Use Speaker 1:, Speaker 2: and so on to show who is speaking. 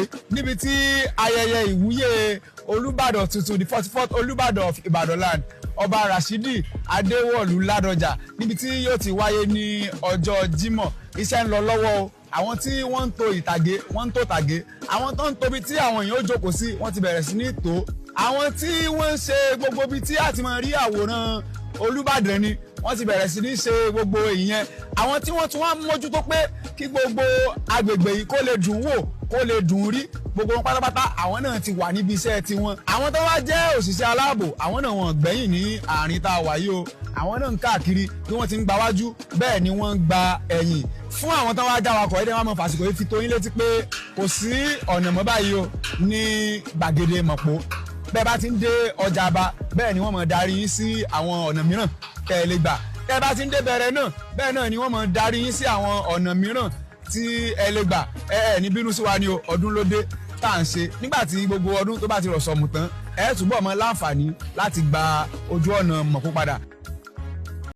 Speaker 1: yìí, níbi tí ayẹyẹ ìwúyè Olúbàdàn tuntun, the 44th Olúbàdàn of Ìbàdàn land, Ọba Rashidi Adéwọ̀lú Ládọjà, níbi tí yóò ti wáyé ní ọjọ́ Jímọ̀. Iṣẹ́ ń lọ lọ́wọ́ o. Àwọn tí wọ́n ń to ìtàgé, wọ́n ń to tàgé. Àwọn tó ń tóbi tí àwọn èèyàn ó jókòó sí, wọ́n ti bẹ̀rẹ̀ sí ní tó. Àwọn tí wọ́n ń ṣe gbogbo ibi tí a ti máa rí àwòrán Olúbàdàn ni, wọ́n ti bẹ̀rẹ̀ sí ní ṣe gbogbo ìyẹn. Àwọn tí wọ́n tún wá mójútó pé kí gbogbo agbègbè yìí kó lè dùn wò, kó lè dùn rí, gbogbo wọn pátápátá, àwọn náà ti wà níbi iṣẹ́ tiwọn. Àwọn tó wá jẹ́ òṣìṣẹ́ aláàbò, àwọn náà wọ́n gbẹ̀yìn ní àárín tá a wà yìí o. Àwọn náà ń káàkiri. Bí wọ́n ti ń gba wájú, bẹ́ẹ̀ ni wọ́n ń gba ẹ̀yìn. Fún àwọn tó wá já wakọ̀ ẹ̀dẹ̀, wọn mọ̀ fàsìkò yìí fi tó yín létí pé kò sí ọ̀nà mọ́ báyìí o ní gbàgede Mọ̀pó. Bẹ́ẹ̀ bá ti ń dé ọjà aba, bẹ́ẹ̀ ni wọ́n mọ̀ darí yín sí àwọn ọ̀nà mìíràn tẹ́ ẹ lè gbà. Tẹ́ ẹ bá ti ń dé bẹ̀rẹ̀ náà, bẹ́ẹ̀ náà ni wọ́n mọ̀ darí yín sí àwọn ọ̀nà mìíràn tí ẹ lè gbà. Ẹ ẹ ní bínú sí wa ni o, ọdún ló dé tá à ń ṣe. Nígbà tí gbogbo ọdún tó bá ti rọ̀ sọ̀mù tán, ẹ túbọ̀ mọ láǹfààní láti gba ojú ọ̀nà Mọ̀pó padà.